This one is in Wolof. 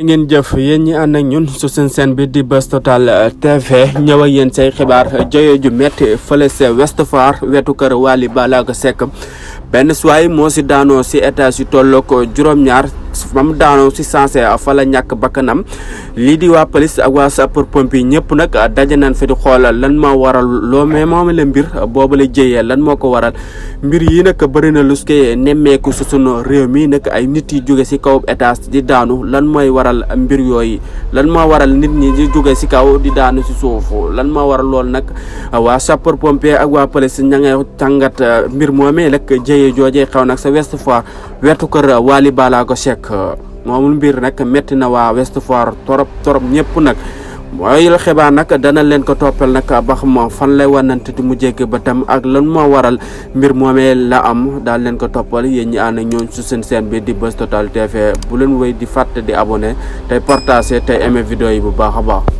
ngeen jëf yéen ñi ànd ak ñun su seen bi di Buzz Total TV ñëw ak yéen say xibaar joye ju metti fële ca Ouest Foire wetu kër Wally Ballago Seck benn suwaay moo si daanoo si étage yu tolloo ko juróom-ñaar fam daanoo si sensé fa la ñàkk bakkanam lii di waa police ak waa sapeur pompier ñëpp nag daje nañ fi di xool lan moo waral loo mais moom la mbir boobu la jëyee lan moo ko waral mbir yi nag bëri na lu koy nemmeeku su sunu réew mi nag ay nit yi jóge si kaw étage di daanu lan mooy waral mbir yooyu lan moo waral nit ñi di jóge si kaw di daanu si suuf lan moo waral lool nag waa sapeur pompier ak waa police ña ngay tàngat mbir moomee nag jëyee joojee xaw nag sa Ouest Foire wetu kër Wally Ballago Seck moomul mbir nag métti na waa Ouest Foire torop ñëpp nag mooy la xibaar nag dana leen ko toppal nag ba xam fan lay wanante di mu jégg ba tam ak lan moo waral mbir moomee la am daal leen ko toppal yéen ñi ànd ñooñ su seen bi di Buzz Total TV bu leen wéy di fàtte di abonné tey partager tey aimé vidéo yi bu baax a baax